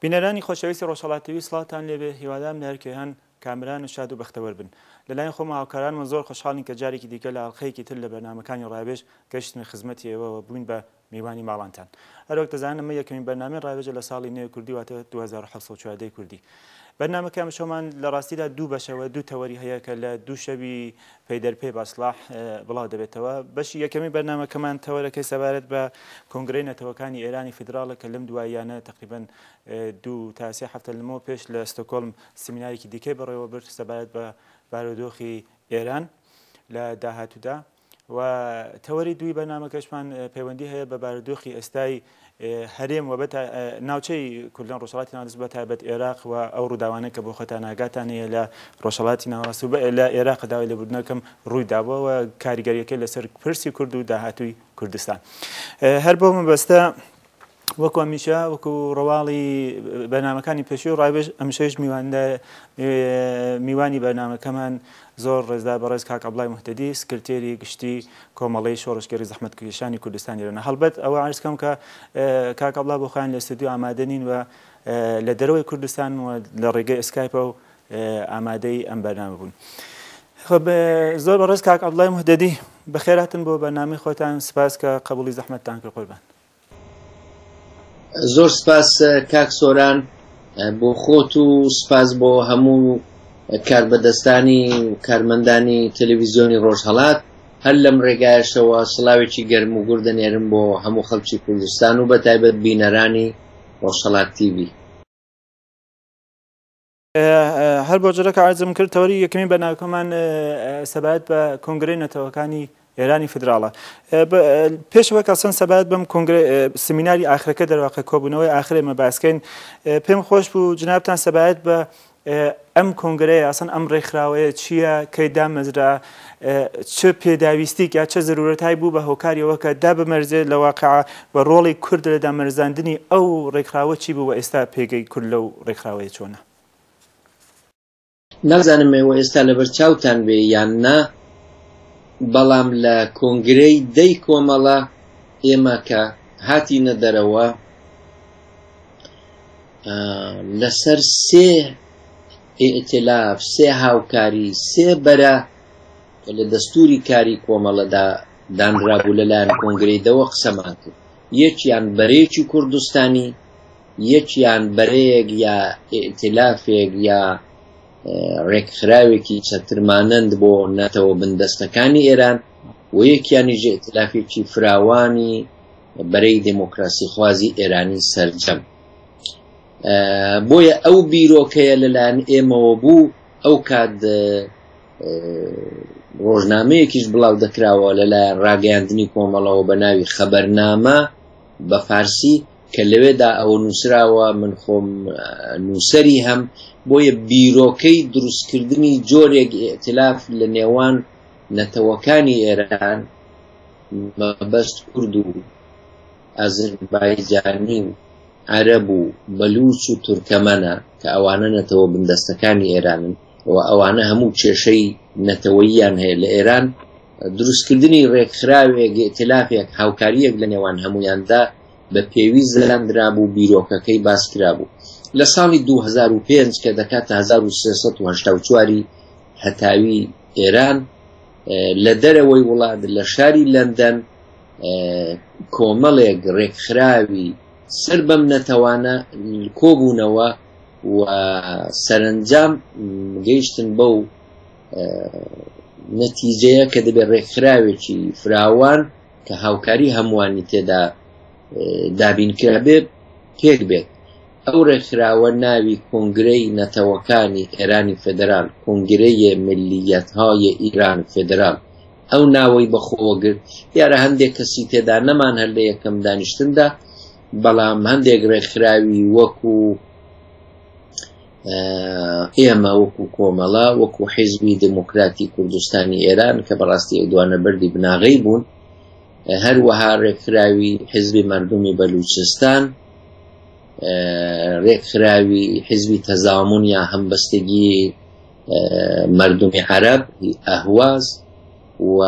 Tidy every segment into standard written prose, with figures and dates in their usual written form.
بینەرانی خۆشەویستی ڕۆژهەڵات تیڤی سڵاوتان لێبێ هیوادارم لە هەرکوێ هەن کامەران و شاد و بەختەوەر بن. لەلایەن خۆم و هاوکارانمەوە زۆر خۆشحاڵین کە جارێکی دیکە لە ئەڵقەیەکی تر لە بەرنامەکانی ڕاوێژ گەشتینە خزمەتی ئێوە و بووین بە میوانی ماڵانتان. هەروەک دەزانن ئەمە یەکەمین بەرنامەی ڕاوێژە لە ساڵی نوێ کوردی واتە 2714 ی کوردی. بەرنامەکەی ئەمشەومان لە ڕاستیدا دوو بەشە و دوو تەوەری هەیە کە لە دوو شەوی پەیدەرپەی بە ئەسڵاح بڵاو دەبێتەوە. بەشی یەکەمی بەرنامەکەمان تەوەرەکەی سەبارەت بە کۆنگرەی نەتەوەکانی ئێرانی فیدراڵە کە لەم دواییانە تەقریبەن دوو تا سێ هەفتە لەمەوە پێش لە ستۆکۆلم سیمینارێکی دیکەی بەڕێوە برد سەبارەت بە بارودۆخی ئێران لە داهاتوودا و تەوەری دووی بەرنامەکەشمان پەیوەندی هەیە بە بارودۆخی ئێستای هەرێم و ناوچەی کوردان ڕۆژهەڵاتی ناوەڕاست بە تایبەت ئێراق و ئەو ڕووداوانە کە بۆ خۆتان ئاگاتان هەیە لە ڕۆژهەڵاتی ناوەڕاست و لە ئێراق داوای لێبوردنەکەم ڕووی دابووە و کاریگەریەکەی لەسەر پرسی کورد و داهاتووی کوردستان هەر بۆ مەبەستە وەکو هەمیشە وەکو ڕەواڵی بەرنامەکانی پێشووی ڕاوێژ ئەمشەویش میوانی بەرنامەکەمان زۆر ڕێزدار بەڕێز کاک عەبدوڵای موهتەدی سکرتێری گشتی کۆمەڵەی شۆڕشگێڕی زەحمەتکێشانی کوردستانی ئێرانە هەڵبەت ئەوە عەرز کەم کە کاک عەبدوڵا بۆ خۆیان لە ستۆدیۆ ئامادە نین و لە دەرەوەی کوردستان و لە ڕێگەی ئەسکایپەوە ئامادەی ئەم بەرنامە بوون. خب زۆر بەڕێز کاک عەبدوڵای موهتەدی بەخێرهاتن بۆ بەرنامەی خۆتان سپاس کە قبوڵی زەحمەتتان کرد قوربان. زۆر سپاس کاک سۆران بۆ خۆت و سپاس بۆ هەموو کاربەدەستانی و کارمەندانی تەلەڤیزیۆنی ڕۆژهەڵات هەر لەم ڕێگایەشەوە سڵاوێکی گەرم و گوڕ دەنێرم بۆ هەموو خەڵکی کوردستان و بەتایبەت بینەرانی ڕۆژهەڵات تیڤی. هەر بۆ جۆرە کە عەرزم کرد تەوەری یەکەمین بەرنامەکەمان سەبارەت بە کۆنگرەی نەتەوەکانی ئێرانی فیدراڵە. پێشەوە کە چەند سەبارەت بەم کۆنگرە سمیناری ئاخرەکە دەرواقع کۆبوونەوەی ئاخرێ ئێمە باسکەین پێم خۆش بوو جنابتان سەبارەت بە ئەم کۆنگرەیە ئەسڵەن ئەم ڕێکخراوەیە چییە کەی دامەزرا چ پێداویستیک یا چ زەرورەتای بوو بە هۆکاری ئەوە کە دابمەرزێت لە واقع و ڕۆڵی کورد لە دامەرزاندنی ئەو ڕێکخراوە چی بوو و ئێستا پێگەی کورد لەو ڕێکخراوەیە چۆنە؟ نازانم ئێوە ئێستا لەبەر چاوتان بێ یان نا، بەڵام لە کۆنگرەی دەی کۆمەڵە ئێمە کە هاتینە دەرەوە لەسەر سێ ئیئتیلاف، سێ هاوکاری، سێ بەرە کە لە دەستووری کاری کۆمەڵەدا دانرابوو لەلایەن کۆنگرەی دەوە قسەمان کرد. یەکیان بەرەیەکی کوردستانی، یەکیان بەرەیەک یا ئیئتیلافێک یا ڕێکخراوێکی چەترمانەند بۆ نەتەوە بندەستەکانی ئێران و یەکیانیش ئیئتیلافێکی فراوانی بەرەی دێمۆکراسیخوازی ئێرانی سەرجەم. بۆیە ئەو بیرۆکەیە لەلایەن ئێمەوە بوو ئەو کات ڕۆژنامەیەکیش بڵاو دەکراوە لەلایەن ڕاگەیاندنی کۆمەڵەوە بە ناوی خەبەرنامە بە فارسی کە لەوێدا ئەوە نووسراوە من خۆم نووسەری هەم بۆیە بیرۆکەی دروستکردنی جۆرێک ئیئتلاف لە نێوان نەتەوەکانی ئێران مەبەست کورد و ئازربایجانی و عەرەب و بەلوچ و تورکەمەنە کە ئەوانە نەتەوە بندەستەکانی ئێرانن و ئەوانە هەموو کێشەی نەتەوەییان هەیە لە ئێران دروستکردنی ڕێکخراوێک ئیتلافێک هاوکارییەک لە نێوان هەموویاندا بە پێویست زاندرابوو بیرۆکەکەی باس کرابوو لە ساڵی 2005 کە دەکاتە 1384 هەتاوی ئێران لە دەرەوەی وڵات لە شاری لەندەن کۆمەڵێک ڕێکخراوی سەر بەم نەتەوانە کۆبوونەوە و سەرەنجام گەیشتن بەو نەتیجەیە کە دەبێت ڕێکخراوێکی فراوان کە هاوکاری هەمووانی تێدا دابین کرابێت پێک بێت ئەو ڕێکخراوە ناوی کۆنگرەی نەتەوەکانی ئێرانی فێدرال، کنگرەی ملیتهای ایران فدرال، ئەو ناوەی بەخۆوە گرت، دیارە هەندێک کەسی تێدا نەمان هەر لە یەکەم دانیشتندا، بەڵام هەندێک ڕێکخراوی وەکو ئێمە وەکو کۆمەڵە، وەکو حیزبی دێموکراتی کوردستانی ئێران کە بەڕاستی ئەو دوانە بەردی بناغەی بوون، هەروەها ڕێکخراوی حیزبی مەردومی بەلوچستان، ڕێکخراوی حیزبی تەزامون یا هەمبەستگی مەردومی عەرەب ئەهواز و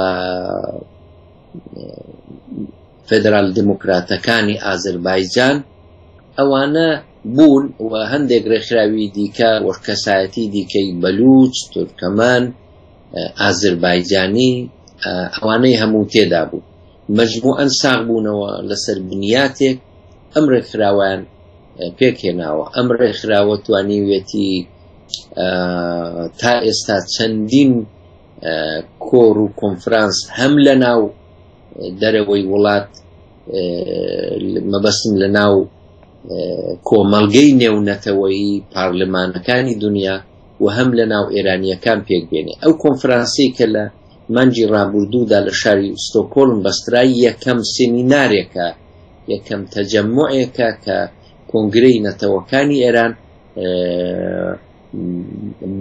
فێدرال دیموکراتەکانی ئازربایجان ئەوانە. بوون و هەندێک ڕێکخراوی دیکە و کەسایەتی دیکەی بەلووچ، تورکەمەن، ئازربایجانی ئەوانەی هەموو تێدا بوو. مەجموعەن ساغ بوونەوە لەسەر بنیاتێک ئەم ڕێکخراوەیان پێکهێناوە. ئەم ڕێکخراوە توانیویەتی تا ئێستا چەندین کۆڕ و کۆنفرانس هەم لە ناو دەرەوەی وڵات مەبەستم لە ناو کۆمەڵگەی نێونەتەوەیی پارلمانەکانی دنیا و هەم لە ناو ئێرانییەکان پێک بێنێ. ئەو کۆنفرانسەی کە لە مانگی ڕابوردوودا لە شاری ستۆکۆڵم بەسترا یەکەم سێمینارێکە، یەکەم تەجەموعێکە کە کۆنگرەی نەتەوەکانی ئێران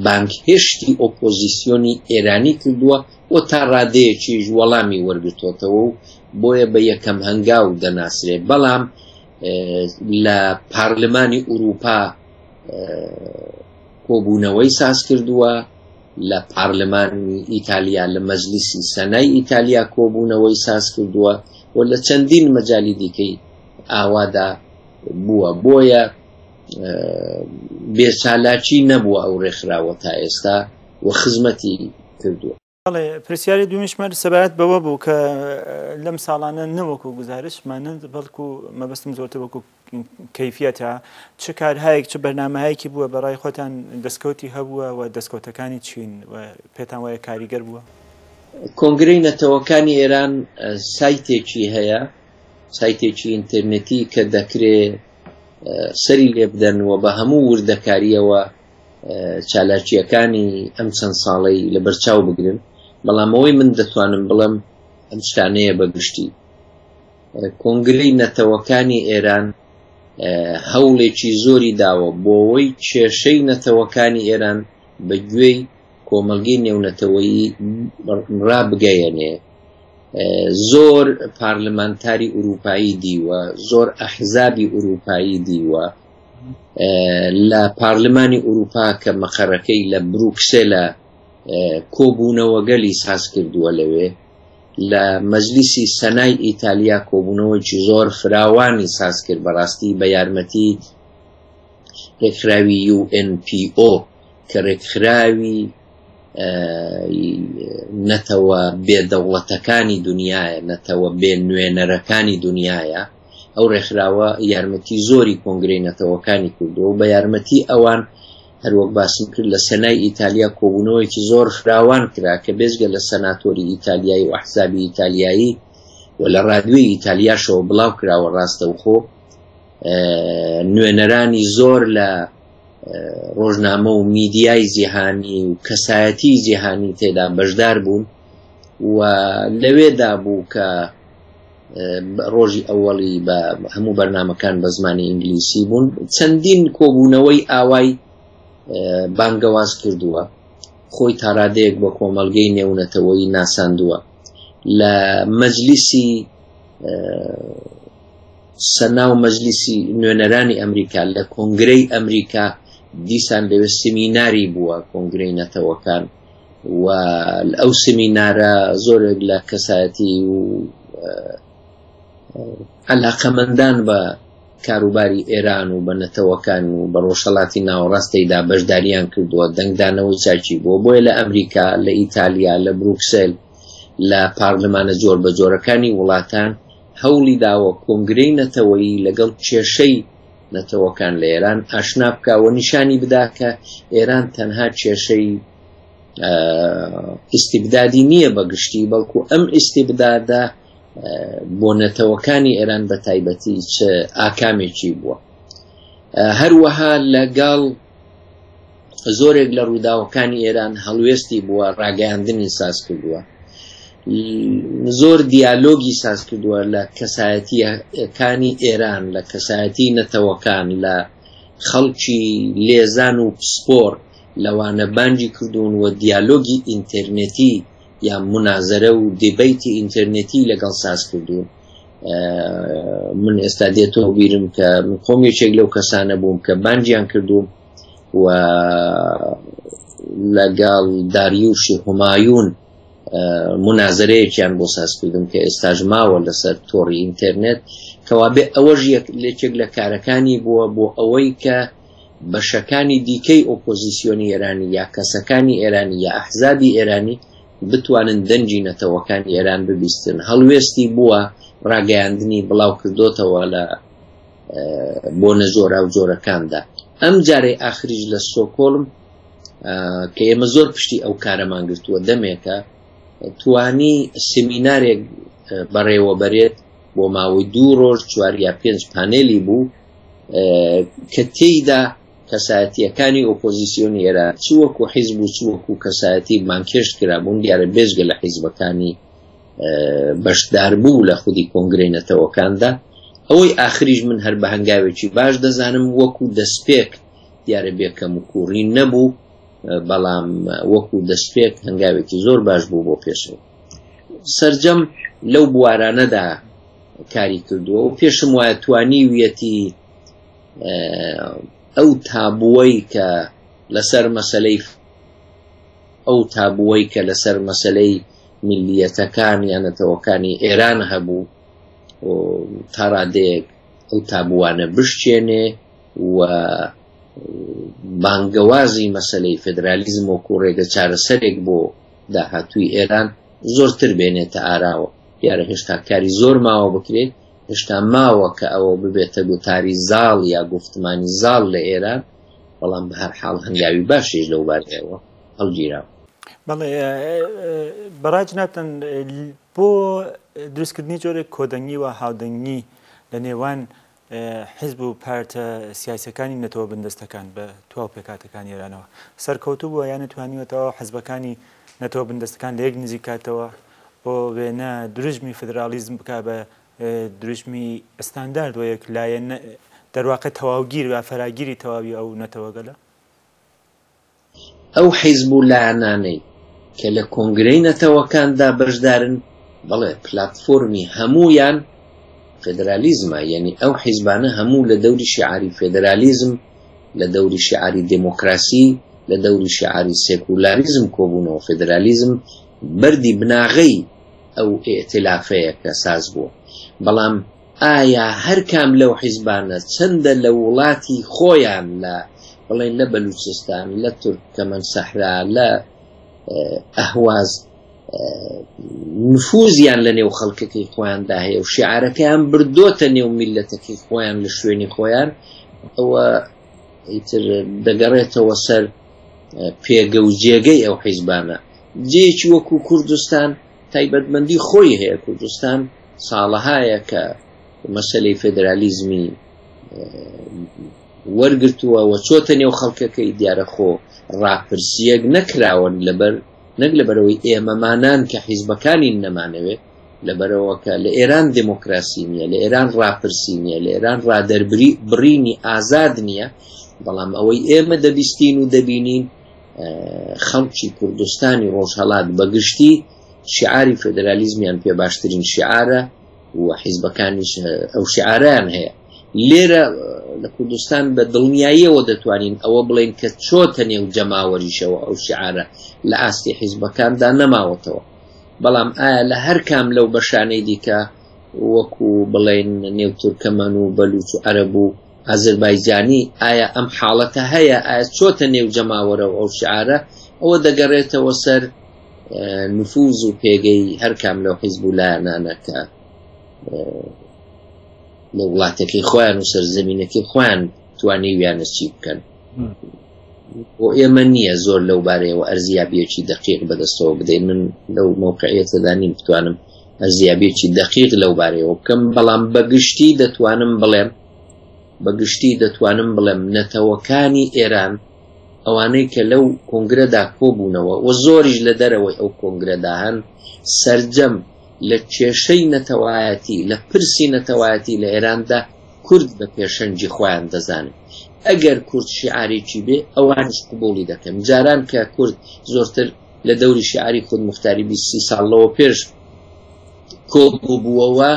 بانگهێشتی ئۆپۆزیسیۆنی ئێرانی کردووە و تا ڕادەیەکیش وەڵامی وەرگرتۆتەوە و بۆیە بە یەکەم هەنگاو دەناسرێ. بەڵام لە پارلمانی ئورووپا کۆبوونەوەی ساز کردووە، لە پارلمانی ئیتالیا لە مەجلیسی سەنای ئیتالیا کۆبوونەوەی ساز کردووە و لە چەندین مەجالی دیکەی ئاوادا بووە. بۆیە بێچالاکی نەبووە ئەو ڕێکخراوە تا ئێستا و خزمەتی کردووە. بەڵێ، پرسیاری دوومیشم هەر سەبارەت بەوە بوو کە لەم ساڵانە نەوەکو گوزارش مانند بەڵکو مەبەستم زۆرتر وەکو کەیفیەتە چ کارهایەک چ بەرنامەهایەکی بووە بەڕای خۆتان دەستکەوتی هەبووە و دەستکەوتەکانی چین و پێتان وایە کاریگەر بووە؟ کۆنگرەی نەتەوەکانی ئێران سایتێکی هەیە، سایتێکی ئینتێرنێتی کە دەکرێ سەری لێ بدەن و بە هەموو وردەکارییەوە چالاکییەکانی ئەم چەند ساڵەی لەبەرچاو بگرن، بەڵام ئەوەی من دەتوانم بڵێم ئەم شتانەیە بە گشتی. کۆنگرەی نەتەوەکانی ئێران هەوڵێکی زۆری داوە بۆوەی کێشەی نەتەوەکانی ئێران بە گوێی کۆمەڵگەی نێونەتەوەیی ڕابگەیەنێ. زۆر پارلمانتاری ئورووپایی دیوە، زۆر ئەحزابی ئورووپایی دیوە، لە پارلمانی ئورووپا کە مەقەرەکەی لە بروکسێلە کۆبوونەوەگەلی ساز کردووە لەوێ، لە مەجلیسی سەنای ئیتالیا کۆبوونەوەیەکی زۆر فراوانی ساز کرد بەڕاستی بە یارمەتی ڕێکخراوی UNPO کە ڕێکخراوی نەتەوە بێ دەوڵەتەکانی دنیایە، نەتەوە بێ نوێنەرەکانی دنیایە. ئەو ڕێکخراوە یارمەتی زۆری کۆنگرەی نەتەوەکانی کردووە و بە یارمەتی ئەوان هەروەک باسم کرد لە سەنای ئیتالیا کۆبوونەوەیەکی زۆر فراوان کرا کە بێجگە لە سەناتۆری ئیتالیایی و ئەحزابی ئیتالیایی و لە ڕادیۆی ئیتالیاشەوە بڵاو کراوە ڕاستەوخۆ نوێنەرانی زۆر لە ڕۆژنامە و میدیای جیهانی و کەسایەتی جیهانی تێدا بەشدار بوون و لەوێدا بوو کە ڕۆژی ئەوەڵی بە هەموو بەرنامەکان بە زمانی ئینگلیسی بوون چەندین کۆبوونەوەی ئاوای بانگەواز کردووە خۆی تاڕادەیەک بە کۆمەڵگەی نێونەتەوەی ناساندووە لە مەجلیسی سەنا و مەجلیسی نوێنەرانی ئەمریکا لە کۆنگرەی ئەمریکا دیسان لەوێ سمیناری بووە کۆنگرەی نەتەوەکان و ئەو سمینارە زۆرێک لە کەسایەتی و عەلاقەمەندان بە کاروباری ئێران و بە نەتەوەکان و بە ڕۆژهەڵاتی ناوەڕاست تێیدا بەشداریان کردووە، دەنگدانەوەی چاکی بووە. بۆیە لە ئەمریکا، لە ئیتالیا، لە بروکسێل، لە پارلمانە جۆربەجۆرەکانی وڵاتان هەوڵی داوە کۆنگرەی نەتەوەیی لەگەڵ کێشەی نەتەوەکان لە ئێران ئاشنا بکا و نیشانی بدا کە ئێران تەنها کێشەی ئیستیبدادی نییە بە گشتی، بەڵکو ئەم ئیستیبدادە بۆ نەتەوەکانی ئێران بە تایبەتی چ ئاکامێکی بووە. هەروەها لەگەڵ زۆرێک لە ڕووداوەکانی ئێران هەڵوێستی بووە، ڕاگەیاندنی ساز کردووە، زۆر دیالۆگی ساز کردووە لە کەسایەتییەکانی ئێران، لە کەسایەتی نەتەوەکان، لە خەڵکی لێزان و پسپۆر لەوانە بانگی کردوون و دیالۆگی ئینتێرنێتی یا مونازەرە و دیبەیتی ئینتێرنێتی لەگەڵ ساز کردوون. من ئێستا دێتەوە بیرم کە من خۆم یەکێک لەو کەسانە بووم کە بانگیان کردووم و لەگەڵ داریوشی هومایون منازەرەیەکیان بۆ ساز کردم کە ئێستاش ماوە لەسەر تۆڕی ئینتەرنێت. کەوابێ ئەوەش یەک لێکێک لە کارەکانی بووە بۆ ئەوەی کە بەشەکانی دیکەی ئۆپۆزیسیۆنی ئێرانی یا کەسەکانی ئێرانی یا ئەحزابی ئێرانی بتوانن دەنگی نەتەوەکانی ئێران ببیستن. هەڵوێستی بووە ڕاگەیاندنی بڵاو کردۆتەوە لە بۆنە جۆراوجۆرەکاندا. ئەم جارەی ئاخریش لە ستۆکۆڵم کە ئێمە زۆر پشتی ئەو کارەمان گرتووە دەمێکە توانی سمینارێک بەڕێوەبەرێت بۆ ماوەی دوو ڕۆژ چوار یا پێنج پانێلی بوو کە تێیدا کەسایەتییەکانی ئۆپۆزیسیۆنی ئێران چ وەکو حیزب و چ وەکو کەسایەتی بانگهێشت کرابوون، دیارە بێجگە لە حیزبەکانی بەشداربوو لە خودی کۆنگرەی نەتەوەکاندا. ئەوەی ئاخریش من هەر بە هەنگاوێکی باش دەزانم وەکو دەستپێک، دیارە بێ کەموکووڕی نەبوو، بەڵام وەکو دەستپێک هەنگاوێکی زۆر باش بوو بۆ پێشەوە. سەرجەم لەو بوارانەدا کاری کردووە و پێشم وایە توانیویەتی ئەو تابووەی کە لەسەر مەسەلەی ئەو تابووەی کە لەسەر مەسەلەی میللیەتەکان یان نەتەوەکانی ئێران هەبوو تا ڕادەیەک ئەو تابووانە بشکێنێ و بانگەوازی مەسەلەی فێدرالیزم وەکو ڕێگە چارەسەرێک بۆ داهاتووی ئێران زۆرتر بێنێتە ئاراوە. دیارە هێشتا کاری زۆر ماوە بکرێت، هێشتا ماوە کە ئەوە ببێتە گوتاری زاڵ یا گوفتمانی زاڵ لە ئێران، بەڵام بە هەر حاڵ هەنگاوی باشیش لەو بارەیەوە هەڵگیراوە. بەڵێ بەڕای جنابتان بۆ دروستکردنی جۆرێک کۆدەنگی و هاودەنگی لە نێوان حیزب و پارتە سیاسیەکانی نەتەوە بندەستەکان بە تواو پێکهاتەکانی ئێرانەوە سەرکەوتوو بووە یان توانیوە تەواو حیزبەکانی نەتەوە بندەستەکان لە یەک نزیک کاتەوە بۆ وێنە دروشمی فدراڵیزم بکا بە دروشمی ئستاندارد و یەک لایەن دەرواقع تەواوگیر و فەراگیری تەواوی ئەو نەتەوەگەلە؟ ئەو حیزب و لایەنانەی کە لە کۆنگرەی نەتەوەکاندا بەشدارن، بەڵێ پلاتفۆرمی هەموویان فێدرالیزمە، یەنی ئەو حیزبانە هەموو لە دەوری شیعاری فێدرالیزم، لە دەوری شیعاری دێمۆکراسی، لە دەوری شیعاری سێکولاریزم کۆبوونەوە، فێدرالیزم بەردی بناغەی ئەو ئیئتیلافەیە کە ساز بووە. بەڵام ئایا هەر کام لەو حیزبانە چەندە لە وڵاتی خۆیان لە بڵێن لە بەلوچستان، لە تورکەمەن سەحرا، لە ئەهواز نفوزیان لە نێو خەڵکەکەی خۆیاندا هەیە و شیعارەکەیان بردۆتە نێو میللەتەکەی خۆیان لە شوێنی خۆیان، ئەوە ئیتر دەگەڕێتەوە سەر پێگە و جێگەی ئەو حیزبانە. جێیەکی وەکو کوردستان تایبەتمەندی خۆی هەیە، کوردستان ساڵەهایە کە مەسەلەی فێدرالیزمی وەرگرتووە و چۆتە نێو خەڵکەکەی، دیارە خۆ ڕاپرسییەک نەکراوە لەبەر نەک لەبەرەوەی ئێمەمانان کە حیزبەکانین نەمانەوێت، لەبەرەوە کە لە ئێران دێمۆکراسی نییە، لە ئێران ڕاپرسی نییە، لە ئێران ڕادەربری بڕینی ئازاد نییە، بەڵام ئەوەی ئێمە دەبیستین و دەبینین خەڵکی کوردستانی ڕۆژهەڵات بەگشتی شیعاری فێدرالیزمیان پێ باشترین شیعارە و حیزبەکانیش ئەو شیعارەیان هەیە. لێرە لە کوردستان بە دڵنیاییەوە دەتوانین ئەوە بڵێین کە چۆتە نێو جەماوەریشەوە ئەو شیعارە لە ئاستی حیزبەکاندا نەماوەتەوە. بەڵام ئایا لە هەر کام لەو بەشانەی دیکە وەکو بڵێین نێو تورکەمەن و بەلوچ و عەرەب و ئازربایجانی ئایا ئەم حاڵەتە هەیە؟ ئایا چۆتە نێو جەماوەرەوە ئەو شیعارە؟ ئەوە دەگەڕێتەوە سەر نفوز و پێگەی هەر کام لەو حیزب و لایەنانە کە لە وڵاتەکەی خۆیان و سەرزەمینەکەی خۆیان توانیویانە چی بکەن. بۆ ئێمە نییە زۆر لەو بارەیەوە ئەرزیابیەکی دەقیق بەدەستەوە بدەین. من لەو مەوقعیەتەدا نیم بتوانم ئەرزیابیەکی دەقیق لەو بارەیەوە بکەم، بەڵام بەگشتی دەتوانم بڵێم بەگشتی دەتوانم بڵێم نەتەوەکانی ئێران ئەوانەی کە لەو کۆنگرەدا کۆبوونەوە و زۆریش لە دەرەوەی ئەو کۆنگرەدا هەن، سەرجەم لە کێشەی نەتەوایەتی، لە پرسی نەتەوایەتی لە ئێراندا کورد بە پێشەنگی خۆیان دەزانن. ئەگەر کورد شیعارێکی بێ، ئەوانیش قبووڵی دەکەن. جاران کە کورد زۆرتر لە دەوری شیعاری خودموختاری 20 سی ساڵ لەوە پێش کۆ بووبووەوە،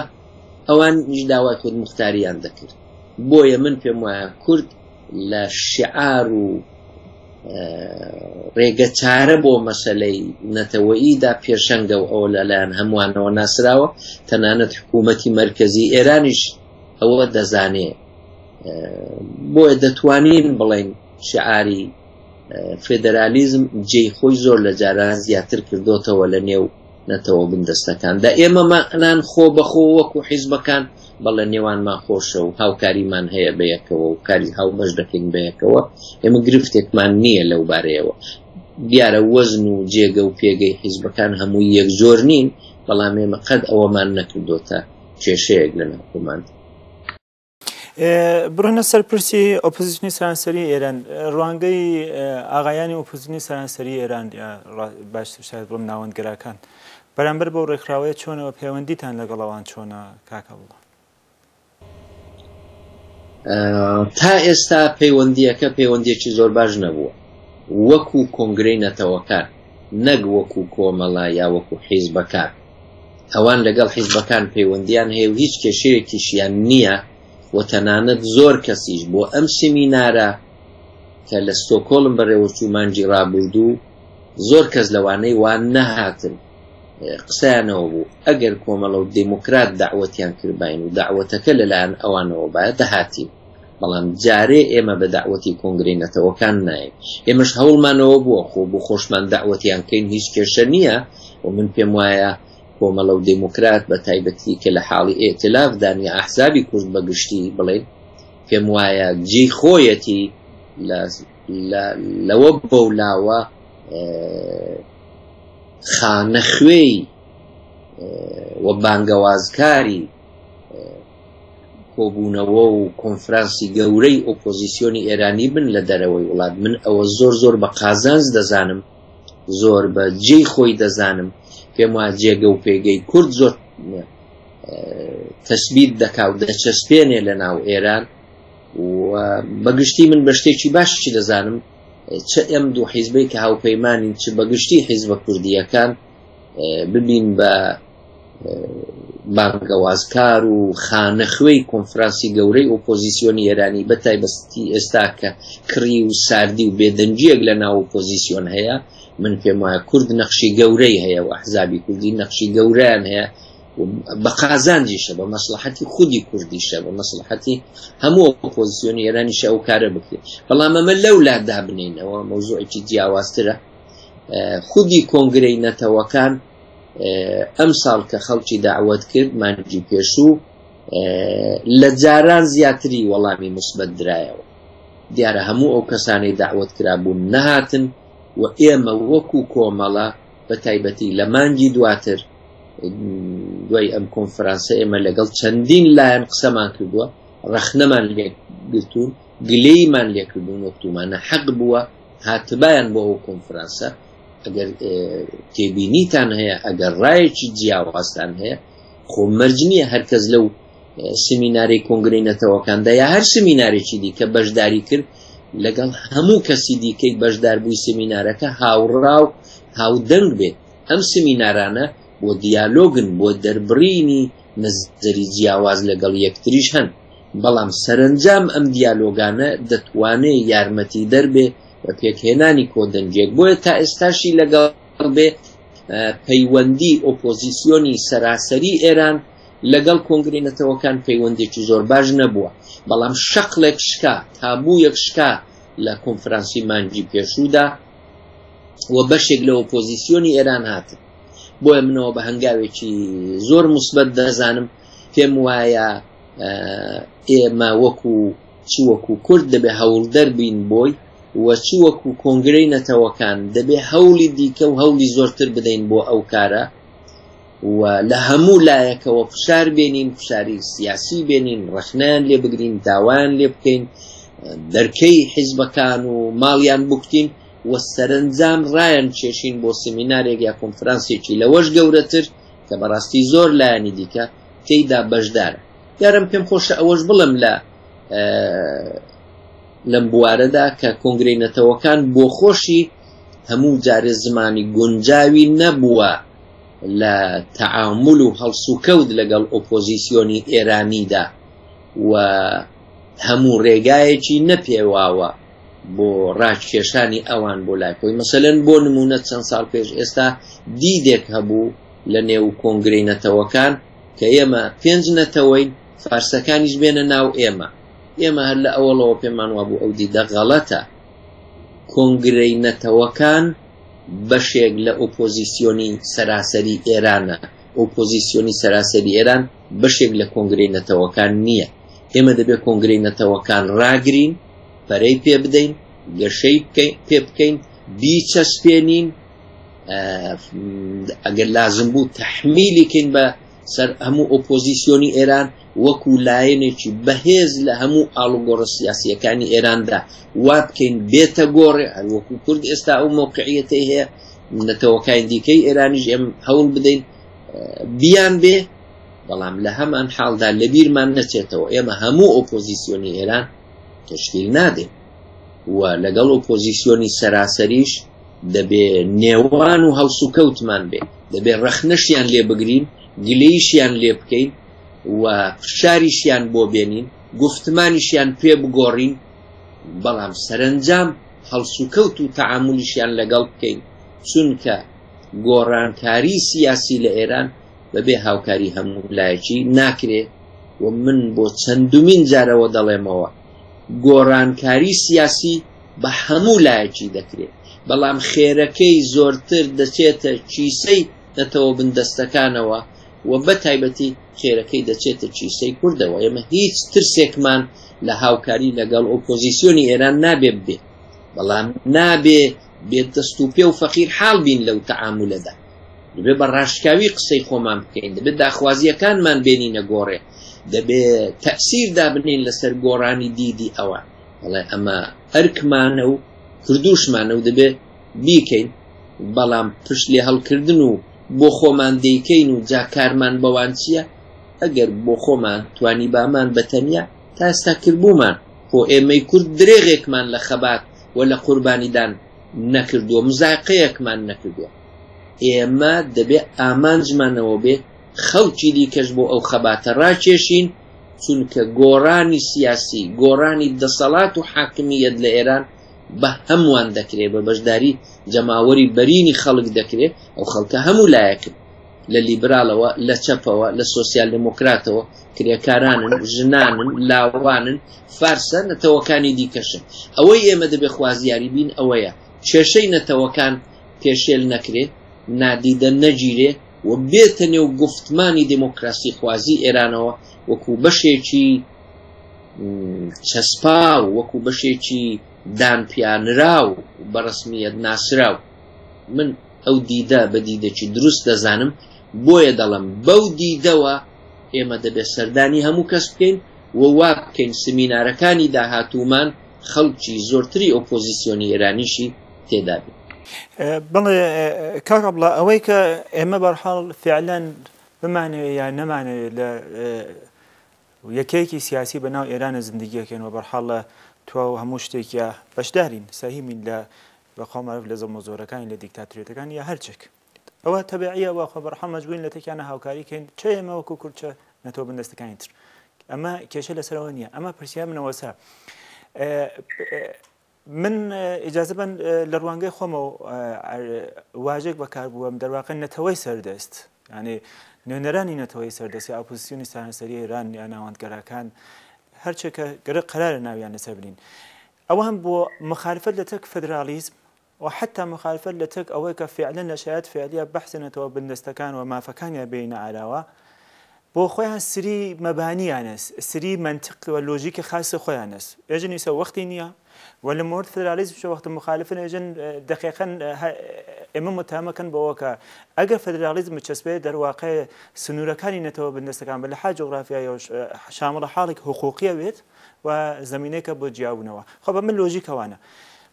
ئەوانیش داوای خودموختارییان دەکرد. بۆیە من پێم وایە کورد لە شیعار و ڕێگەچارە بۆ مەسەلەی نەتەوەییدا پێشەنگە و ئەوە لەلایەن هەمووانەوە ناسراوە، تەنانەت حکوومەتی مەرکەزی ئێرانیش. ئەوە دەزانێ. بۆیە دەتوانین بڵێین شعاری فێدرالیزم جێی خۆی زۆر لە جاران زیاتر کردۆتەوە لە نێو نەتەوە بندەستەکاندا. ئێمەمان خۆ بەخۆ وەکو حیزبەکان بەڵێ نێوانمان خۆشە و هاوکاریمان هەیە بەیەکەوە و کاری هاوبەش دەکەین بەیەکەوە، ئێمە گرفتێکمان نییە لەو بارەیەوە. دیارە وەزن و جێگە و پێگەی حیزبەکان هەمووی یەکجۆر نین، بەڵام ئێمە قەت ئەوەمان نەکردۆتە کێشەیەک لە ناو خۆماندا. بڕۆینە سەر پرسی ئۆپۆزیسیۆنی سەرانسەری ئێران. ڕوانگەی ئاغایانی ئۆپۆزیسیۆنی سەرانسەری ئێران، باشتر شاید بڵێم ناوەندگەراکان، بەرامبەر بەو ڕێکخراوەیە چۆنەوە، پەیوەندیتان لەگەڵ ئەوان چۆنە کاک عەبدوڵڵا؟ تا ئێستا پەیوەندییەکە پەیوەندییەکی زۆر باش نەبووە وەکو کۆنگرەی نەتەوەکان، نەک وەکو کۆمەڵە یا وەکو حیزبەکان. ئەوان لەگەڵ حیزبەکان پەیوەندیان هەیە و هیچ کێشەیەکیشیان نییە و تەنانەت زۆر کەسیش بۆ ئەم سیمینارە کە لە ستۆکۆڵم بەڕێوەچوو مانگی ڕابوردوو زۆر کەس لەوانەی وا نەهاتن قسەیانەوە بوو ئەگەر کۆمەڵە و دێموکرات دەعوەتیان کردباین و دەعوەتەکە لەلایەن ئەوانەوە بایە دەهاتین. بەڵام جارێ ئێمە بە دەعوەتی کۆنگرەی نەتەوەکان نایەین. ئێمەش هەوڵمانەوە بووە خۆ بۆ خۆشمان دەعوەتیان کەین هیچ کێشە نییە و من پێم وایە کۆمەڵە و دێموکرات بە تایبەتی کە لە حاڵی ئیئتیلاف دان یا ئەحزابی کورد بە گشتی بڵێین پێم وایە جێی خۆیەتی لە لەوە بەولاوە خانەخوێی و بانگەوازکاری کۆبوونەوە و کۆنفرانسی گەورەی ئۆپۆزیسیۆنی ئێرانی بن لە دەرەوەی وڵات، من ئەوە زۆر زۆر بە قازانج دەزانم، زۆر بە جێی خۆی دەزانم، پێم وایە جێگە و پێگەی کورد زۆر تەسبیت دەکا و دەچەسپێنێ لە ناو ئێران و بەگشتی من بە شتێکی باشی دەزانم چ ئەم دوو حیزبەی کە هاوپەیمانین چ بەگشتی حیزبە کوردییەکان ببین بە بانگەوازکار و خانەخوێی کۆنفرانسی گەورەی ئۆپۆزیسیۆنی ئێرانی بە تایبەتی ئێستا کە کڕی و ساردی و بێدەنگییەک لە ناو ئۆپۆزیسیۆن هەیە، من پێم وایە کورد نەخشی گەورەی هەیە و ئەحزابی کوردی نەخشی گەورەیان هەیە و بە قازانجیشە، بە مەسڵەحەتی خودی کوردیشە، بە مەسڵەحەتی هەموو ئۆپۆزیسیۆنی ئێرانیشە ئەو کارە بکرێت. بەڵام ئەمە لەولا دابنێینەوە مەوزوعێکی جیاوازترە. خودی کۆنگرەی نەتەوەکان ئەمساڵ کە خەڵکی دەعوەت کرد مانگی پێشوو لە جاران زیاتری وەڵامی موسبەت درایەوە. دیارە هەموو ئەو کەسانەی دەعوەت کرابوون نەهاتن و ئێمە وەکو کۆمەڵە بە تایبەتی لە مانگی دواتر دوای ئەم کۆنفرانسە ئێمە لەگەڵ چەندین لایەن قسەمان کردووە، ڕەخنەمان لێ گرتوون، گلەییمان لێ کردوون وەکتومانە حەق بووە هاتبایان بۆ ئەو کۆنفرانسە. ئەگەر تێبینیتان هەیە، ئەگەر ڕایەکی جیاوازتان هەیە، خۆ مەرج نییە هەر کەس لەو سمینارەی کۆنگرەی نەتەوەکاندا یا هەر سمینارێکی دیکە بەشداری کرد لەگەڵ هەموو کەسی دیکەی بەشداربووی سمینارەکە هاوڕا و هاودەنگ بێت. ئەم سمینارانە بۆ دیالۆگن، بۆ دەربڕینی نەزەری جیاواز لەگەڵ یەکتریش هەن، بەڵام سەرەنجام ئەم دیالۆگانە دەتوانێ یارمەتیدەر بێ بە پێکهێنانی کۆدەنگیەک، بۆیە تا ئێستاشی لەگەڵ بێ پەیوەندی ئۆپۆزیسیۆنی سەراسەری ئێران لەگەڵ کۆنگرەی نەتەوەکان پەیوەندێکی زۆر باش نەبووە، بەڵام شەقڵێک شکا، تابوویەک شکا لە کۆنفرانسی مانگی پێشوودا و بەشێک لە ئۆپۆزیسیۆنی ئێران هاتن. بۆیە منەوە بە هەنگاوێکی زۆر موسبەت دەزانم، پێم وایە ئێمە وەکو چ وەکو کورد دەبێ هەوڵدەر بین بۆی و چ وەکو کۆنگرەی نەتەوەکان دەبێ هەوڵی دیکە و هەوڵی زۆرتر بدەین بۆ ئەو کارە و لە هەموو لایەکەوە فشار بێنین، فشاری سیاسی بێنین، ڕەخنەیان لێ بگرین، داوایان لێ بکەین، دەرکەی حیزبەکان و ماڵیان بکوتین و سەرەنجام ڕایان کێشین بۆ سمینارێک یا کۆنفرانسێکی لەوەش گەورەتر کە بەڕاستی زۆر لایەنی دیکە تێیدا بەشدارە. دیارم پێم خۆشە ئەوەش بڵێم لە لەم بوارەدا کە کۆنگرەی نەتەوەکان بۆ خۆشی هەموو جارێ زمانی گونجاوی نەبووە لە تەعامول و هەڵسوکەوت لەگەڵ ئۆپۆزیسیۆنی ئێرانیدا و هەموو ڕێگایەکی نەپێواوە بۆ ڕاکێشانی ئەوان بۆ لای خۆی. مەسەلەن بۆ نموونە چەند ساڵ پێش ئێستا دیدێک هەبوو لە نێو کۆنگرەی نەتەوەکان کە ئێمە پێنج نەتەوەین، فارسەکانیش بێنە ناو ئێمە. ئێمە هەر لە ئەوەڵەوە پێمان وابوو ئەو دیدە غەڵەتە. کۆنگرەی نەتەوەکان بەشێک لە ئۆپۆزیسیۆنی سەراسەری ئێرانە، ئۆپۆزیسیۆنی سەراسەری ئێران بەشێک لە کۆنگرەی نەتەوەکان نییە. ئێمە دەبێ کۆنگرەی نەتەوەکان ڕاگرین، پەرەی پێ بدەین، گەشەی پێ بکەین، بیچەسپێنین، ئەگەر لازم بوو تەحمیلی کەین بە سەر هەموو ئۆپۆزیسیۆنی ئێران وەکو لایەنێکی بەهێز لە هەموو ئاڵوگۆڕە سیاسییەکانی ئێراندا وا بکەین بێتە گۆڕێ، هەر وەکو کورد ئێستا ئەو مەوقعیەتەی هەیە، نەتەوەکانی دیکەی ئێرانیش ئێم هەوڵ بدەین بیان بێ، بەڵام لە هەمان حاڵدا لەبیرمان نەچێتەوە ئێمە هەموو ئۆپۆزیسیۆنی ئێران تەشکیل نادەین و لەگەڵ ئۆپۆزیسیۆنی سەراسەریش دەبێ نێوان و هەڵسوکەوتمان بێ، دەبێ ڕەخنەشیان لێ بگرین، گلەییشیان لێ بکەین و فشاریشیان بۆ بێنین، گوفتمانیشیان پێ بگۆڕین، بەڵام سەرەنجام هەڵسوکەوت و تەعامولیشیان لەگەڵ بکەین، چونکە گۆڕانکاری سیاسی لە ئێران بەبێ هاوکاری هەموو لایەکی ناکرێ و من بۆ چەندمین جارەوە دەڵێمەوە گۆڕانکاری سیاسی بە هەموو لایەکی دەکرێ، بەڵام خێرەکەی زۆرتر دەچێتە کیسەی نەتەوە بندەستەکانەوە و بە تایبەتی خێرەکەی دەچێتە کیسەی کوردەوە. ئێمە هیچ ترسێکمان لە هاوکاری لەگەڵ ئۆپۆزیسیۆنی ئێران نابێ ببێ، بەڵام نابێ بێ دەست و پێ و فەقیر حاڵ بین لەو تەعامولەدا. دەبێ بە ڕاشکاوی قسەی خۆمان بکەین، دەبێ داخوازییەکانمان بێنینە گۆڕێ، دەبێ تەئسیر دابنێین لەسەر گۆڕانی دیدی ئەوان. بەڵێ ئەمە ئەرکمانە و کردووشمانە و دەبێ بیکەین، بەڵام پشت لێ هەڵکردن و بۆ خۆمان دەیکەین و جا کارمان بەوان چییە؟ ئەگەر بۆ خۆمان توانیبامان بە تەنیا تا ئێستا کردبوومان، خۆ ئێمەی کورد درێغێکمان لە خەبات و لە قوربانیدان نەکردووە، مزایقەیەکمان نەکردووە. ئێمە دەبێ ئامانجمان ئەوە بێ خەڵکی دیکەش بۆ ئەو خەباتە ڕاکێشین، چونکە گۆڕانی سیاسی، گۆڕانی دەسەڵات و حاکمییەت لە ئێران بە هەمووان دەکرێ، بە بەشداری جەماوەری بەرینی خەڵک دەکرێ، ئەو خەڵکە هەموو لایەکن، لە لیبرالەوە، لە چەپەوە، لە سۆسیال دێمۆکراتەوە، کرێکارانن، ژنانن، لاوانن، فارسە، نەتەوەکانی دیکەشن. ئەوەی ئێمە دەبێ خوازیاری بین ئەوەیە کێشەی نەتەوەکان پێشێل نەکرێ، نادیدە نەگیرێ و بێتە نێو گوفتمانی دێمۆکراسیخوازی ئێرانەوە وەکوو بەشێکی چەسپاو، وەکوو بەشێکی دانپیانراو و بە ڕەسمییەت ناسراو. من ئەو دیدە بە دیدێکی دروست دەزانم، بۆیە دەڵێم بەو دیدەوە ئێمە دەبێ سەردانی هەموو کەس بکەین و وا بکەین سمینارەکانی داهاتوومان خەڵکی زۆرتری ئۆپۆزیسیۆنی ئێرانیشی تێدا بێ. بەڵێ کاک عەبدوڵا، ئەوەی کە ئێمە بەرحاڵ فعلەن بمانەوێ یا نەمانەوێ لە یەکەیەکی سیاسی بە ناو ئێرانە زندگیەکەین و بەرحاڵ لە تواو هەموو شتێکیا بەشدارین سەهیمین لە بە قەوم مەعروف لە زەڵمە زۆرەکانی لە دیکتاتوریەتەکان یا هەرچێک ئەوە تەبیعیە و خۆ بەرحاڵ مەجبورین لە تێکیانە هاوکاری کەین چە ئێمە وەکو کورد چە نەتەوە بندەستەکانی تر ئەمە کێشە لەسەرەوە نییە ئەمە پرسیار منەوەسە من ئیجازە بەن لە ڕوانگەی خۆمەوە واژێک بەکار بووم دەرواقع نەتەوەی سەردەست یعنی نوێنەرانی نەتەوەی سەردەست یا ئۆپۆزیسیۆنی سەرانسەری ئێران یا ناوەندگەراکان هەرچێکە گەرە قەرارە ناویان لەسەر بنین ئەوان بۆ مخالفەت لە تەک فدرالیزم و حتا مخالفەت لە تەک ئەوەی کە فعلەن لە شایەت فعلیە بەحسی نەتەوە بندەستەکان و مافەکانیان بێنە ئاراوە بۆ خۆیان سری مەبانیانەس، سری مەنتق و لۆژیکی خاس خۆیانەس. ئێژن ئیسە وەختی نییە و لە مورد فدرالیزمشە وەختە مخالفن ئێژن دەقیقەن ئێمە متهمە کەن بەوە کە ئەگەر فدرالیزم بچەسپێ دەرواقع سنوورەکانی نەتەوە بندەستەکان بە لەحاز جوغرافیاییەوە شامڵ حاڵێک حقوقیە بێت و زەمینەیەکە بۆ جیابوونەوە. خۆ بە من لۆژیک ئەوانە.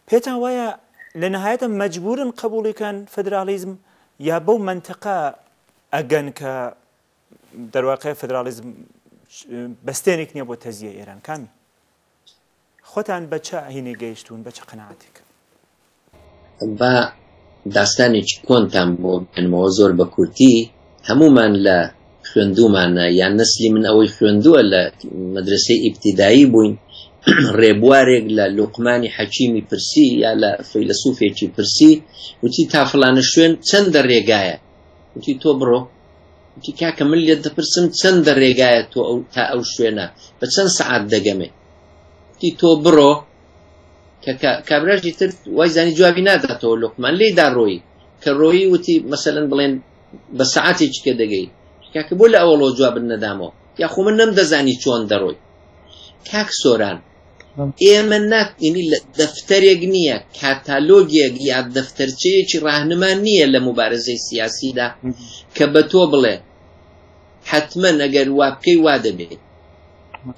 پێتان وایە لە نهایەتە مەجبوورن قبووڵی کەن فدرالیزم یا بەو مەنتقە ئەگەن کە دەرواقع فدراڵیزم بەستێنێک نییە بۆ تەزیە ئێران کامی خۆتان بە چ هینێک گەیشتوون بە چ قەناعەتێک؟ با داستانێکی کۆنتان بۆ بێنمەوە زۆر بە کورتی هەموومان لە خوێندوومانە یان نەسلی من ئەوەی خوێندووە لە مەدرەسەی ئیبتیدایی بووین ڕێبوارێک لە لوقمانی حەکیمی پرسی یا لە فەیلەسوفێکی پرسی وتی تا فڵانە شوێن چەندە ڕێگایە وتی تۆ بڕۆ. وتی کاکە من لێت دەپرسم چەندە رێگایە تۆ ئەو تا ئەو شوێنە بە چەند سەعات دەگەمێ؟ وتی تۆ بڕۆ کە کابراژی تر وای زانی جوابی ناداتەوە لوقمان لێی دا ڕۆیی کە ڕۆیی وتی مەسەلەن بڵێن بە سەعاتێکی کە دەگەی کاکە بۆ لە ئەوەڵەوە جوابت نەدامەوە یاخۆ من نەمدەزانی چۆن دەڕۆی کاک سۆران ئێمە ناتینی لە دەفتەرێک نییە کاتالۆگێک یا دەفتەرچەیەکی ڕاهنما نییە لە مبارزەی سیاسیدا کە بە تۆ بڵێ حتمما ئەگەر وا بکەی وا دەبێت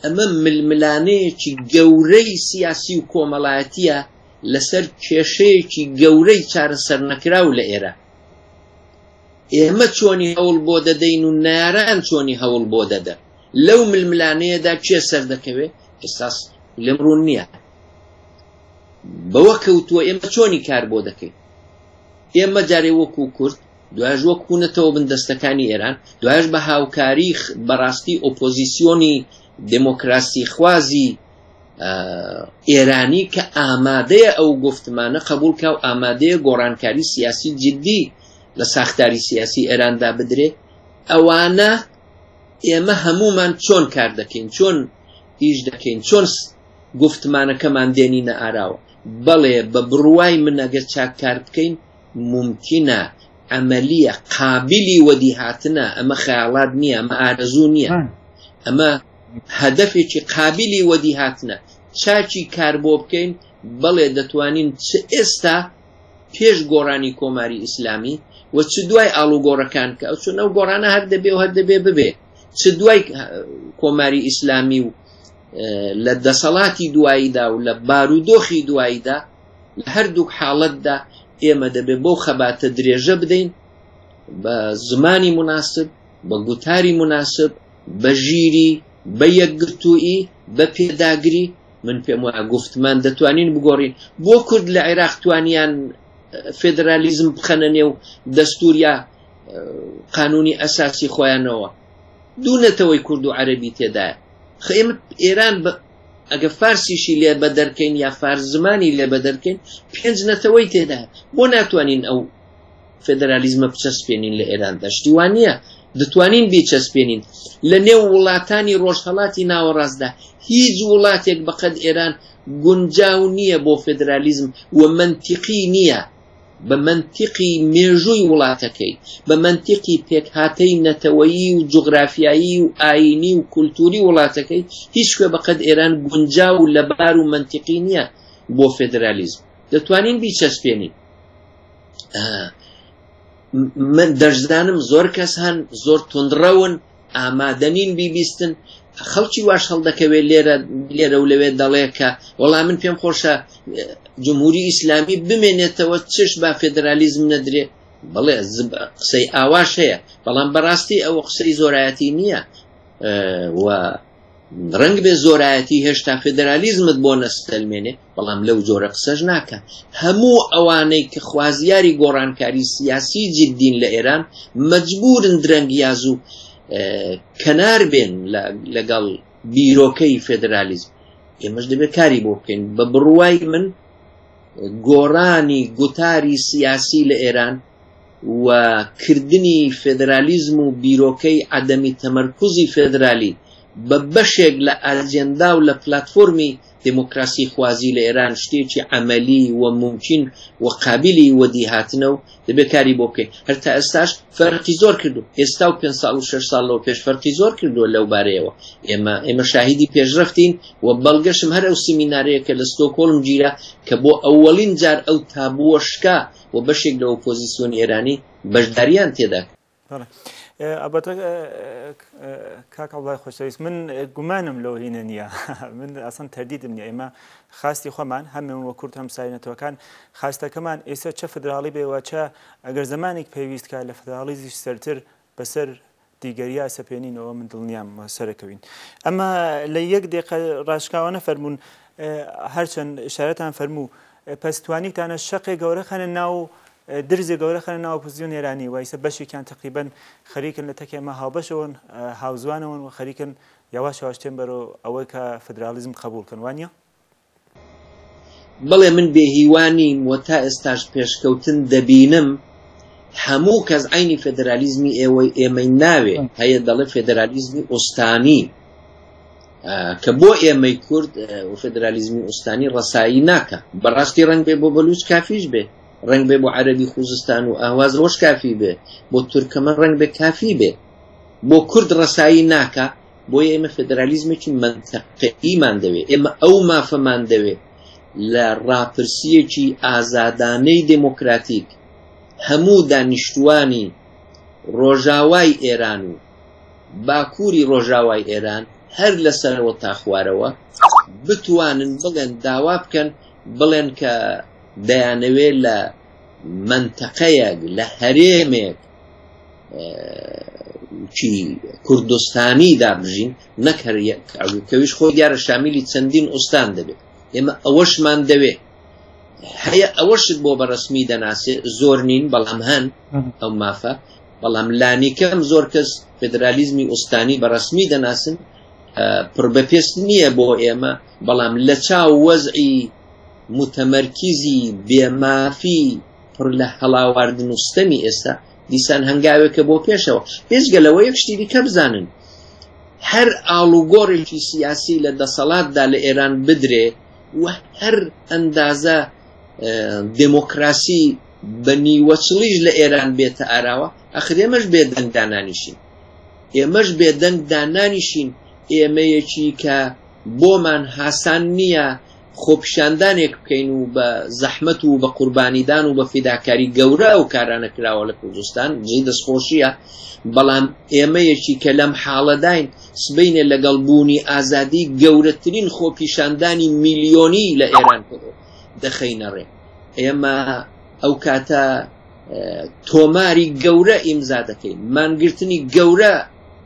ئەمە ململانێیەکی گەورەی سیاسی و کۆمەڵایەتییە لەسەر کێشەیەکی گەورەی چارەسەرنەکراو لە ئێران. ئێمە چۆنی هەوڵ بۆ دەدەین و نەیاران چۆنی هەوڵ بۆ دەدەن؟ لەو ململانێیەدا کێ سەردەکەوێ؟ ئێستا لێم ڕوون نییە. بەوە کەوتووە ئێمە چۆنی کار بۆ دەکەین؟ ئێمە جارێ وەکوو کورد دوایش وەکو نەتەوە بندەستەکانی ئێران، دوایش بە هاوکاری بەڕاستی ئۆپۆزیسیۆنی دێمۆکراسی خوازی ئێرانی کە ئامادەیە ئەو گوفتمانە قبوڵ کا و ئامادەیە گۆڕانکاری سیاسی جدی لە ساختاری سیاسی ئێراندا بدرێ، ئەوانە ئێمە هەموومان چۆن کار دەکەین، چۆن ئیش دەکەین، چۆن گوفتمانەکەمان دێنینە ئاراوە؟ بەڵێ بە بڕوای من ئەگەر چاک کار بکەین مومکینە، عەمەلیە، قابیلی وەدیهاتنە، ئەمە خەیاڵات نییە، ئەمە ئارەزوو نییە، ئەمە هەدەفێکی قابیلی وەدیهاتنە، چاکی کار بۆ بکەین، بەڵێ دەتوانین چ ئێستا پێش گۆڕانی کۆماری ئیسلامی و چ دوای ئاڵوگۆڕەکان کە ئەو چون ئەو گۆڕانە هەر دەبێ و هەر دەبێ ببێ، چ دوای کۆماری ئیسلامی و لە دەسەڵاتی دواییدا و لە بارودۆخی دواییدا، لە هەردووک حاڵەتدا ئێمە دەبێ بەو خەباتە درێژە بدەین بە زمانی موناسب، بە گوتاری موناسب، بە ژیری، بە یەکگرتوویی، بە پێداگری، من پێم وایە گوفتمان دەتوانین بگۆڕین. بۆ کورد لە عێراق توانیان فێدرالیزم بخەنە نێو دەستوور یا قانوونی ئەساسی خۆیانەوە؟ دوو نەتەوەی کورد و عەرەبی تێدایە. خە ئێمە ئێران بە ئەگە فارسیشی لێ بەدەرکەین یا فارس زمانی لێ بەدەرکەین پێنج نەتەوەی تێدایە بۆ ناتوانین ئەو فێدرالیزمە بچەسپێنین لە ئێراندا شتی وا نییە دەتوانین بیچەسپێنین لە نێو وڵاتانی ڕۆژهەڵاتی ناوەڕاستدا هیچ وڵاتێک بەقەد ئێران گونجاو نییە بۆ فێدرالیزم و مەنتیقی نییە بە مەنتیقی مێژووی وڵاتەکەی، بە مەنتیقی پێکهاتەی نەتەوەیی و جوغرافیایی و ئایینی و کولتووری وڵاتەکەی، هیچ کوێ بە قەد ئێران گونجاو و لەبار و مەنتیقی نییە بۆ فێدرالیزم. دەتوانین بیچەسپێنین. من دەشزانم زۆر کەس هەن زۆر توندڕەون، ئامادە نین بیبیستن، خەڵکی واش هەڵدەکەوێت لێرە لێرە و لەوێ دەڵێ کە وەڵا من پێم خۆشە جمهوری ئیسلامی بمێنێتەوە چش با فێدرالیزم نەدرێ بەڵێ قسەی ئاواش هەیە بەڵام بەڕاستی ئەوە قسەی زۆرایەتی نییە و ڕەنگ بێ زۆرایەتی هێشتا فێدرالیزمت بۆ نەسەلمێنێ بەڵام لەو جۆرە قسەش ناکا. هەموو ئەوانەی کە خوازیاری گۆڕانکاری سیاسی جیددین لە ئێران مەجبوورن درەنگ یا زوو کەنار بێن لەگەڵ بیرۆکەی فێدرالیزم. ئێمەش دەبێت کاری بۆ بکەین. بە بڕوای من گۆڕانی گوتاری سیاسی لە ئێران و کردنی فێدرالیزم و بیرۆکەی عەدەمی تەمەرکوزی فێدرالی بە بەشێک لە ئاجێندا و لە پلاتفۆرمی دێمۆکراسی خوازی لە ئێران شتێکی عەمەلی و مومکین و قابیلی وەدیهاتنە و دەبێ کاری بۆ بکەین. هەر تا ئێستاش فەرقی زۆر کردووە. ئێستا و پێنج ساڵ و شەش ساڵ لەوە پێش فەرقی زۆر کردووە لەو بارەیەوە. ئێمە ئێمە شاهیدی پێشڕەفتین و بەڵگەشم هەر ئەو سیمینارەیە کە لە ستۆکهۆڵم گیرا کە بۆ ئەوەڵین جار ئەو تابووە شکا و بەشێک لە ئۆپۆزیسیۆنی ئێرانی بەشدارییان تێدا کرد. بەڵێ ئەڵبەتە کاک عەبدوڵای خۆشەویست من گومانم لەو هینە نییە من ئەسڵەن تەردیدم نییە ئێمە خواستی خۆمان هەم ئێمە وە کورد هەم سایر نەتەوەکان خواستەکەمان ئێستا چە فدراڵی بێ و چە ئەگەر زەمانێک پێویست کا لە فدراڵیزیش سەرتر بەسەر دیگەریا سەپێنینەوە من دڵنیام سەرەکەوین ئەمە لە یەک دقە ڕاشکاوانە فەرمونون هەرچەند ئشارەتان فەرموو پس توانیتانە شەقێ گەورە خەنە ناو درزێ گەورە خەنە ناو ئۆپۆزیسیۆن ئێرانی و ئیسە بەشێکیان تەقریبەن خەریکن لە تەک ئێمە هاوبەشەوەن هاوزوانەوەن و خەریکن یەواش یەواش تێن بەرەو ئەوەی کە فدراڵیزم قەبووڵ کەن وانیە؟ بەڵێ من بێ هیوا نیم و تا ئێستاش پێشکەوتن دەبینم. هەموو کەس عەینی فێدرالیزمی ئێوەی ئێمەی ناوێ، هەیە دەڵێ فێدرالیزمی ئوستانی، کە بۆ ئێمەی کورد فێدرالیزمی ئوستانی ڕەسایی ناکا. بەڕاستی ڕەنگ بێ بۆ بەلووچ کافیش بێ، ڕەنگ بێ بۆ عەرەبی خوزستان و ئەهواز ڕۆژ کافی بێ، بۆ تورکەمەن ڕەنگ بێ کافی بێ، بۆ کورد ڕەسایی ناکا. بۆیە ئێمە فێدرالیزمێکی مەنتەقەییمان دەوێ، ئێمە ئەو مافەمان دەوێ لە ڕاپرسییەکی ئازادانەی دێمۆکراتیک هەموو دانیشتووانی ڕۆژاوای ئێران و باکووری ڕۆژاوای ئێران هەر لە سەرەوە تا خوارەوە بتوانن بڵێن داوا بکەن بڵێن کە دەیانەوێ لە مەنتەقەیەک لە هەرێمێک کی کوردستانیدا بژین نەک هەر کەویش خۆی دیارە شامیلی چەندین ئوستان دەبێت ئێمە ئەوەشمان دەوێ هەیە ئەوەشت بۆ بەڕسمی دەناسێ زۆر نین بەڵام هەن ئەو مافە بەڵام لانیکەم زۆر کەس فدرالیزمی ئوستانی بەڕسمی دەناسن پڕ بە پێست نییە بۆ ئێمە بەڵام لە چاو وەزعی متەمەرکیزی بێمافی پڕ لە هەڵاواردن و ستەمی ئێستا دیسان هەنگاوێکە بۆ پێشەوە. بێجگە لەوە یەک شتی دیکە بزانن، هەر ئاڵوگۆڕێکی سیاسی لە دەسەڵاتدا لە ئێران بدرێ و هەر ئەندازە دێمۆکراسی بە نیوەچڵیش لە ئێران بێتە ئاراوە، ئەخر ئێمەش بێدەنگ دانانیشین. ئێمەش بێدەنگ دانانیشین، ئێمەیەکی کە بۆمان هاسان نییە خۆپیشاندانێک بکەین و بە زەحمەت و بە قوربانیدان و بە فیداکاری گەورە ئەو کارانە کراوە لە کوردستان، جێی دەستخۆشییە، بەڵام ئێمەیەکی کە لەم حاڵەداین سبەینێ لەگەڵ بوونی ئازادی گەورەترین خۆپیشاندانی میلیۆنی لە ئێران دەخەینە ڕێ. ئێمە ئەو کاتە تۆماری گەورە ئیمزا دەکەین، مانگرتنی گەورە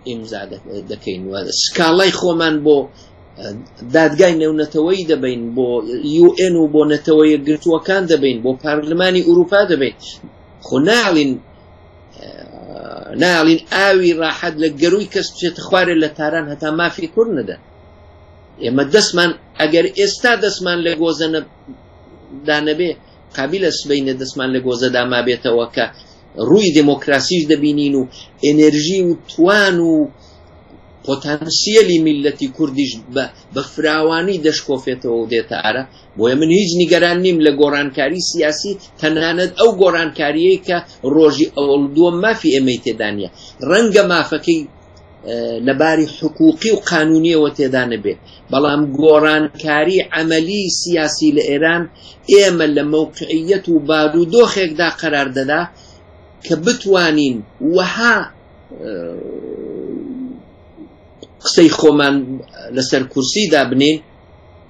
ئیمزا دەکەین و سکاڵای خۆمان بۆ دادگای نێونەتەوەیی دەبین، بۆ یو ئێن و بۆ نەتەوە یەکگرتووەکان دەبین، بۆ پارلمانی ئوروپا دەبین. خۆ ناڵین ناڵین ئاوی ڕاحەت لە گەروی کەس بچێتە خوارێ لە تاران هەتا مافی کورد نەدەن. ئێمە دەستمان ئەگەر ئێستا دەستمان لە گۆزە دانەبێ قابلە سبەینێ دەستمان لە گۆزەدا مابێتەوە کە ڕووی دێمۆکراسیش دەبینین و ئێنێرژی و توان و پۆتانسیەلی میللەتی کوردیش بە فراوانی دەشکۆفێتەوە و دێتە ئارا. بۆیە من هیچ نیگەران نیم لە گۆڕانکاری سیاسی، تەنانەت ئەو گۆڕانکارییەی کە ڕۆژی ئەوەڵ و دووەم مافی ئێمەی تێدا نییە. ڕەنگە مافەکەی لە باری حقوقی و قانونیەوە تێدا نەبێ، بەڵام گۆڕانکاری عەمەلی سیاسی لە ئێران ئێمە لە مەوقعیەت و بارودۆخێکدا قەرار دەدا کە بتوانین وەها قسەی خۆمان لەسەر کورسی دابنین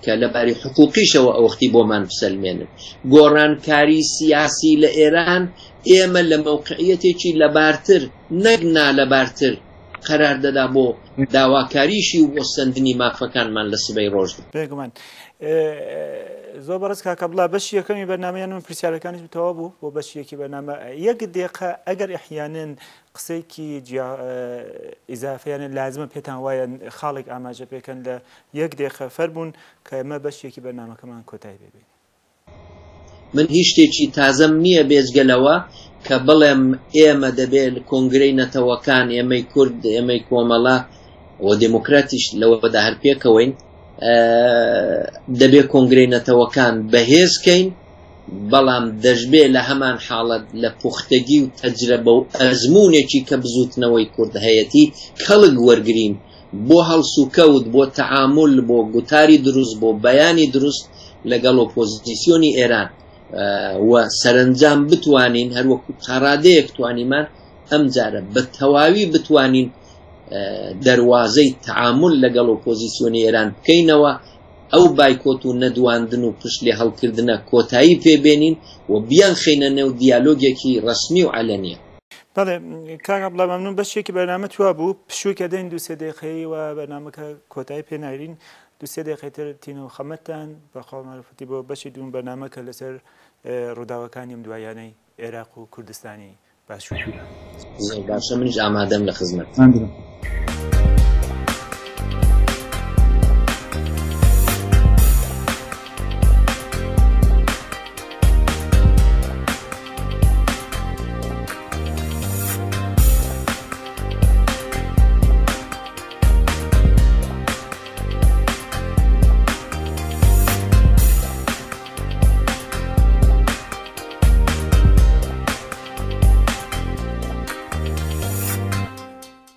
کە لە باری حقوقیشەوە ئەوەختی بۆمان بسەلمێنن. گۆڕانکاری سیاسی لە ئێران ئێمە لە مەوقعیەتێکی لەبارتر نەک نالەبارتر قەرار دەدا بۆ داواکاریشی و بۆ سەندنی مافەکانمان لە سبەی ڕۆژدا. بێگومان. زۆر بەڕێز کاک عەبدوڵا، بەشی یەکەمی بەرنامەیان من پرسیارەکانیش تەواو بوو بۆ بەشی یەکی بەرنامە. یەک دێقە ئەگەر ئەحیانەن قسەیەکی جیا ئیزافە یانە لازمە پێتان وایە خاڵێک ئاماژە پێکەن لە یەک دێقە فەرموون کە ئێمە بەشی یەکی بەرنامەکەمان کۆتایی پێ بێنین. من هیچ شتێکی تازەم نییە بێجگە لەوە کە بڵێم ئێمە دەبێ کۆنگرەی نەتەوەکان، ئێمەی کورد، ئێمەی کۆمەڵە و دێموکراتیش لەوەدا هەر پێکەوەین، دەبێ کۆنگرەی نەتەوەکان بەهێز کەین، بەڵام دەشبێ لە هەمان حاڵەت لە پوختەگی و تەجرەبە و ئەزموونێکی کە بزووتنەوەی کورد هەیەتی کەڵک وەرگرین بۆ هەڵسوکەوت، بۆ تەعامول، بۆ گوتاری دروست، بۆ بەیانی دروست لەگەڵ ئۆپۆزیسیۆنی ئێران و سەرەنجام بتوانین هەر وەکو تاڕادەیەک توانیمان ئەمجارە بە تەواوی بتوانین دەروازەی تەعامول لەگەڵ ئۆپۆزیسیۆنی ئێران بکەینەوە، ئەو بایکۆت و نەدواندن و پشت لێ هەڵکردنە کۆتایی پێ بێنین و بیانخەینە نێو دیالۆگێکی ڕەسمی و عەلەنیە. بەڵێ کاک عەبدوڵا مەمنون بەشێکی بەرنامەت وا بوو پشوویەک ئەدەین دوو سێ دەیقەیی و بەرنامەکە کۆتایی پێ نایرین دوو سێ دەیقەی تر تینەوە خەمەتتان بە خوا مەعرفەتی بۆ بەشی دووم بەرنامە کە لەسەر ڕووداوەکانی ئەم دواییانەی عێراق و کوردستانی باشوورە. زۆر باشە منیش ئامادەم لە خزمەت.